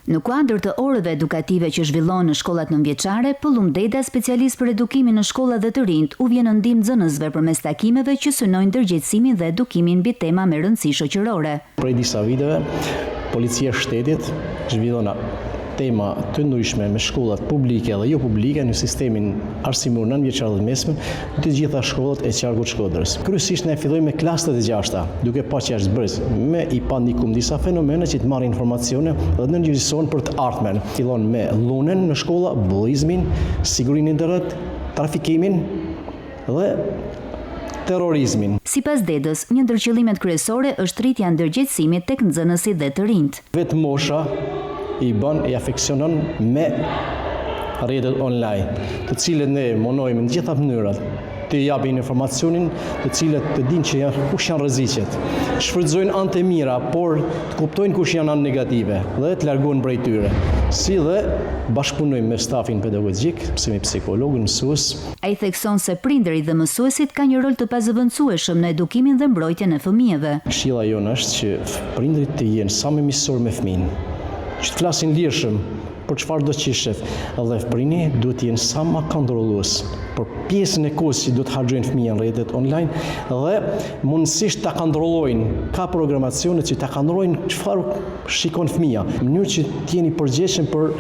Në kuadër të orëve edukative që zhvillon në shkollat nënvjeçare, Pëllumb Deda, specialist për edukimin në shkolla dhe të rinjtë, u vjen në ndihmë nxënësve përmes takimeve që synojnë ndërgjegjësimin dhe edukimin mbi tema me rëndësi shoqërore. Prej disa viteve, Policia e Shtetit zhvillon tema të ndryshme me shkollat publike dhe jo publike në sistemin arsimor nënvjeçar dhe të mesëm, në të gjitha shkollat e qarkut të Shkodrës. Kryesisht ne fillojmë me klasat e gjashta, duke pa që është brez më i pandikum disa fenomene që të marrin informacione dhe të ndërgjegjësohen për të ardhmen. Fillon me dhunën në shkolla, bullizmin, sigurinë në internet, trafikimin dhe terrorizmin. Sipas Dedës, një ndër qëllimet kryesore është rritja e ndërgjegjësimit tek nxënësit dhe të rinjtë. Vetë mosha i bën, i afeksionon me rrjetet online, të cilët ne mundohemi në të gjitha mënyrat të japin informacionin, të cilët të dinë që janë kush janë rreziqet. Shfrytëzojnë anët e mira, por të kuptojnë kush janë anët negative dhe të largohen prej tyre. Si dhe bashkëpunojmë me stafin pedagogjik, si me psikologë, mësues. Ai thekson se prindërit dhe mësuesit kanë një rol të pazëvendësueshëm në edukimin dhe mbrojtjen e fëmijëve. Këshilla jonë është që prindërit të jenë sa më miqësorë me fëmijën, që të flasin lirshëm për çfarëdo që shef dhe prindi duhet të jenë sa më kontrollues për pjesën e kohës që duhet të harxhojnë fëmijën në rrjetet online dhe mundësisht ta kontrollojnë, ka programacione që ta kontrollojnë çfarë shikon fëmija, në mënyrë që të jeni përgjegjshëm për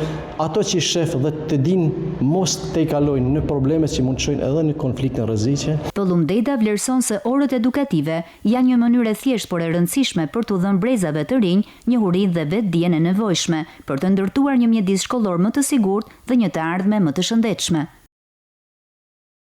ato që shef dhe të dinë mos të kalojnë në probleme që mund të çojnë edhe në konflikte në rreziqe. Pëllumb Deda vlerëson se orët edukative janë një mënyrë e thjeshtë por e rëndësishme për t'u dhënë brezave të rinj njohuritë dhe vetëdijen e nevojshme për të ndërtuar një mjedis shkollor më të sigurt dhe një të ardhme më të shëndetshme.